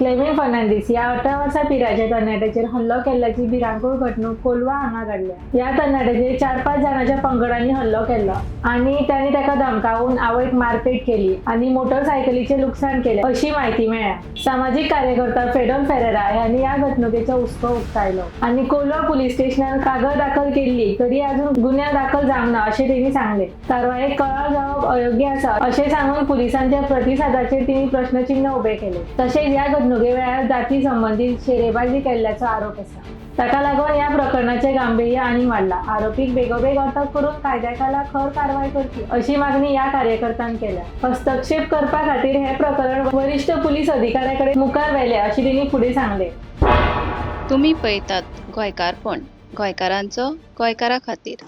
क्लेविन फर्नांडीस ह्या 18 वर्सां पिरायेच्या तरणाट्याचेर हल्लो केल्ल्याची भिरांकूळ घडणूक कोलवा हांगा घडल्या. ह्या तरणाट्याचेर 4-5 जाणांच्या पंगडांनी हल्लो केल्लो आनी तांणी ताका धमकावून आवयक मारपेट केली आनी मोटरसायकलीचें लुकसाण केलें अशी म्हायती मेळ्ळ्या. सामाजीक कार्यकर्ता फेडोल फेरेरा ह्यांनी ह्या घडणुकेचो हुस्को उक्तायलो आनी कोलवा पुलीस स्टेशनान कागद दाखल केल्ली तरी अजून गुन्यांव दाखल जावंक ना अशें तेणी सांगलें. कारवायेक कळाव जावप अयोग्य आसा अशें सांगून पुलिसांच्या प्रतिसादाचेर तिणी प्रश्नचिन्ह उबें केलें. तशेंच ह्या घडणुके वेळार जाती संबंदीत शेरेबाजी केल्ल्याचो आरोप आसा. ताका लागून ह्या प्रकरणाचें गांभीर्य आनी वाडलां. आरोपीक बेगोबेग अटक करून कायद्या खाला खर कारवाय करची अशी मागणी ह्या कार्यकर्त्यान केल्या. हस्तक्षेप करपा खातीर हें प्रकरण वरिश्ठ पुलीस अधिकाऱ्या कडेन मुखार व्हेलें अशें तेणी फुडें सांगलें. तुमी पळयतात गोंयकारपण, गोंयकारांचो गोंयकारा खातीर.